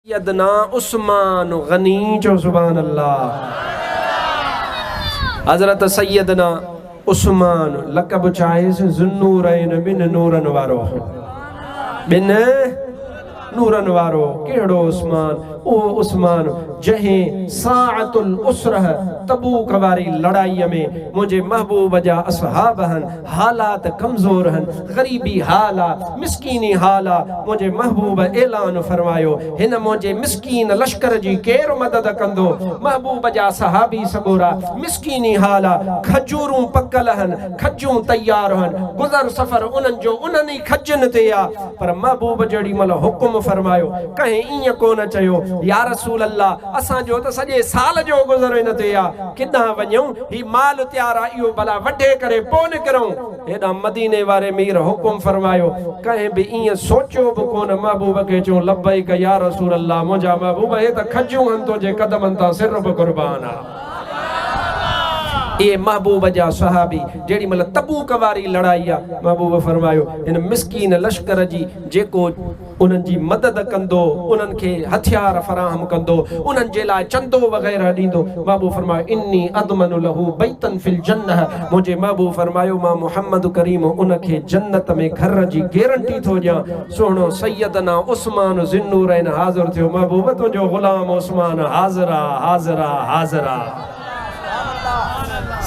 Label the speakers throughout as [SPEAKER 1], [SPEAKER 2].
[SPEAKER 1] سيدنا عثمان غني چئو سبحان الله حضرت سيدنا عثمان لقب ڇا آهيس ذوالنورين ٻن نورن وارو ٻن نورن وارو ڪهڙو عثمان اهو عثمان جنهن ساعت العسره تبوڪ واري لڙائي ۾ منهنجي محبوب جا اصحاب هن حالات ڪمزور هن، غريبي حال آ، مسڪيني حال آ، منهنجي محبوب اعلان فرمايو، هن منهنجي مسڪين لشڪر جي ڪير مدد ڪندو؟ محبوب جا صحابي سڳورا، مسڪيني حال آ، کجورون پڪل هن، کجون تيار هن، گذر سفر انهن جو انهن ئي کجين تي آ، پر محبوب جهڙي مهل حڪم فرمايو، ڪنهن ائين ڪونه چيو، يا رسول الله! اسان جو ته سڄي سال جو گذر ان تي آ، ڪيڏانهن وڃون؟ هي مال تيار آ، اهو ڀلا وڍي ڪري پوء نڪرون. هيڏانهن مديني واري مير حڪم فرمايو، ڪنهن به ائين سوچيو به ڪونه، محبوب کي چيون، لبيڪ يا رسول الله، منهنجا محبوب هي ته کجيون هن تنهنجي قدمن تان سر به قربان آ. اهي محبوب جا صحابي جيڏي مهل تبوڪ واري لڙائي آ، محبوب فرمايو، هن مسڪين لشڪر جي جيڪو. انهن جي مدد ڪندو، انهن کي هٿيار فراهم ڪندو، انهن جي لاء چندو وغيره ڏيندو. محبوب فرمايو، اني اضمن له بيتا في الجنه منهنجي محبوب فرمايو، مان محمد ڪريم ان کي جنت ۾ گهر جي گيرنٽي ٿو ڏيان. سهڻو سيدنا عثمان ذي النورين حاضر ٿيو، محبوب تنهنجو غلام عثمان حاضر آ، حاضر آ، حاضر آ.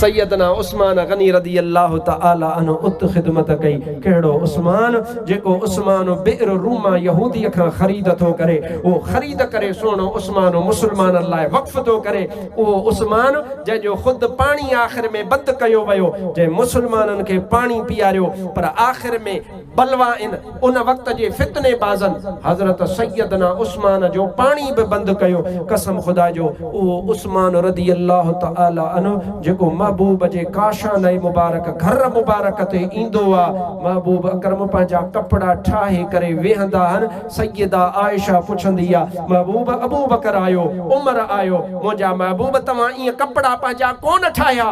[SPEAKER 1] سيدنا عثمان غني رضي الله تعالٰي عنه ات خدمت ڪئي. ڪهڙو عثمان؟ جيڪو عثمان بئر روما يهوديء کان خريد ٿو ڪري، اهو خريد ڪري سهڻو عثمان مسلمانن لاء وقف ٿو ڪري. اهو عثمان جنهن جو خود پاڻي آخر ۾ بند ڪيو ويو، جنهن مسلمانن کي پاڻي پياريو پر آخر ۾ بلوائن، ان وقت جي فتني بازن، حضرت سيدنا عثمان جو پاڻي به بند ڪيو. قسم خدا جو اهو عثمان رضي الله تعالٰي عنه جيڪو محبوب جي ڪاشانه مبارڪ، گهر مبارڪ، تي ايندو آ، محبوب اڪرم پنهنجا ڪپڙا ٺاهي ڪري ويهندا هن، سيده عائشه پڇندي آ، محبوب ابوبڪر آيو، عمر آيو، منهنجا محبوب توهان ائين ڪپڙا پنهنجا ڪونه ٺاهيا؟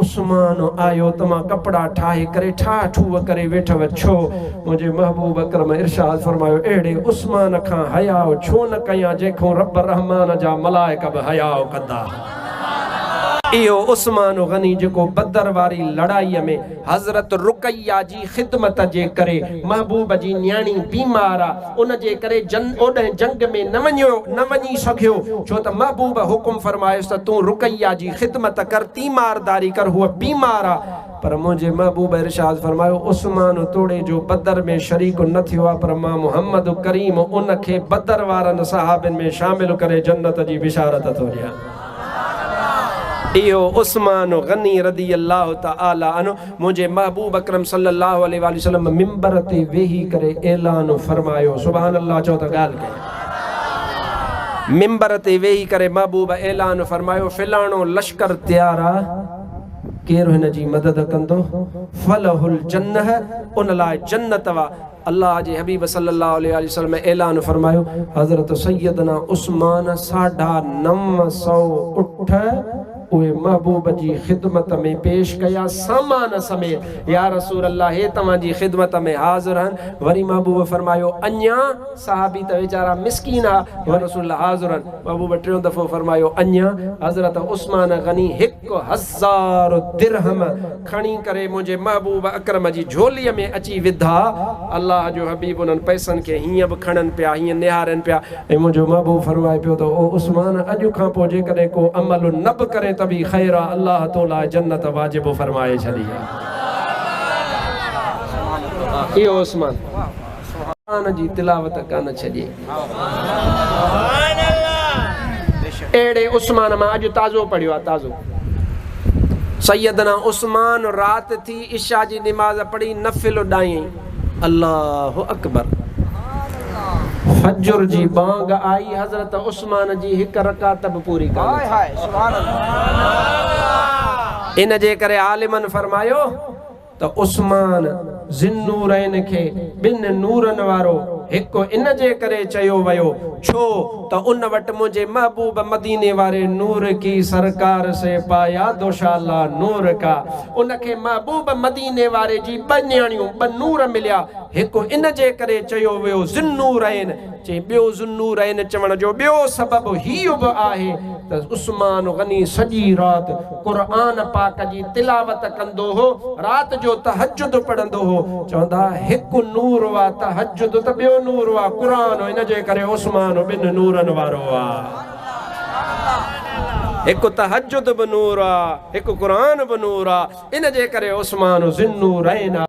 [SPEAKER 1] عثمان آيو ته مان ڪپڙا ٺاهي ڪري ٺاهه ٺوهه ڪري ويٺو ڇو؟ منهنجي محبوب اڪرم ارشاد فرمايو، اهڙي عثمان کان حياء ڇو نه ڪيان جنهن کان رب رحمان جا ملائڪ به حياء ڪندا. اهو عثمان غني جيڪو بدر واري لڙائيء ۾ حضرت رقيه جي خدمت جي ڪري محبوب جي نياڻي بيمار آ ان جي ڪري جن اوڏهن جنگ ۾ نه وڃيو نه وڃي سگهيو ڇو ته محبوب حڪم فرمايس ته تون رقيه جي خدمت ڪر تيمارداري ڪر هوء بيمار آ پر منهنجي محبوب ارشاد فرمايو عثمان توڙي جو بدر ۾ شريڪ نه ٿيو آ پر مان محمد ڪريم ان کي بدر وارن صحابين ۾ شامل ڪري جنت جي بشارت ٿو ڏيان. اهو عثمان غني رضي الله تعالٰي عنه منهنجي محبوب اڪرم صلي الله عليه واٰله وسلم منبر تي ويهي ڪري اعلان فرمايو سبحان الله چئو ته ڳالهه ڪيان منبر تي ويهي ڪري محبوب اعلان فرمايو فلاڻو لشڪر تيار آ ڪير هن جي مدد ڪندو فله الجنه ان لاء جنت وا الله جي حبيب صلي الله عليه واٰله وسلم اعلان فرمايو حضرت سيدنا عثمان ساڍا 900 اٺ اهي محبوب جي خدمت ۾ پيش ڪيا سامان سميت يا رسول الله هي توهان جي خدمت ۾ حاضر هن وري محبوب فرمايو اڃا صحابي ته ويچارا مسڪين ها وري رسول الله حاضر هن محبوب ٽيون دفعو فرمايو اڃا حضرت عثمان غني 1000 درهم کڻي ڪري منهنجي محبوب اڪرم جي جهوليء ۾ اچي وڌا. الله جو حبيب انهن پئسن کي هيئن به کڻن پيا، هيئن نهارين پيا ۽ منهنجو محبوب فرمائي پيو ته او عثمان! اڄ کان پوء جيڪڏهن ڪو عمل نه به ڪرين ته به خير آ، الله تو لاء جنت واجب فرمائي ڇڏي آ. اهو عثمان! قرآن جي تلاوت ڪانه ڇڏيائين. اهڙي عثمان مان اڄ تازو پڙهيو آ تازو. سيدنا عثمان رات ٿي عشاء جي نماز پڙهي نفل ڏايائين. الله اڪبر. فجر جي بانگ آئي حضرت عثمان جي هڪ رڪعت به پوري ڪانه ٿي. ان جي ڪري عالمن فرمايو. ته عثمان ذوالنورين کي ٻن نورن وارو هڪ ان جي ڪري چيو ويو ڇو ته ان وٽ منهنجي محبوب مديني واري نور ڪي سرڪار سي پايا دوشالا نور ڪا ان کي محبوب مديني واري جي ٻه نياڻيون ٻه نور مليا هڪ ان جي ڪري چيو ويو ذوالنورين چي ٻيو ذوالنورين چوڻ جو ٻيو سبب هيء به آهي ته عثمان غني سڄي رات قرآن پاڪ جي تلاوت ڪندو هو، رات جو تهجد پڙهندو هو، چوندا هڪ نور آ تهجد ته ٻيو نور آ قرآن، ان جي ڪري عثمان ٻن نورن وارو آ. هڪ تهجد به نور آ، هڪ قرآن به نور آ، ان جي ڪري عثمان ذوالنورين آ.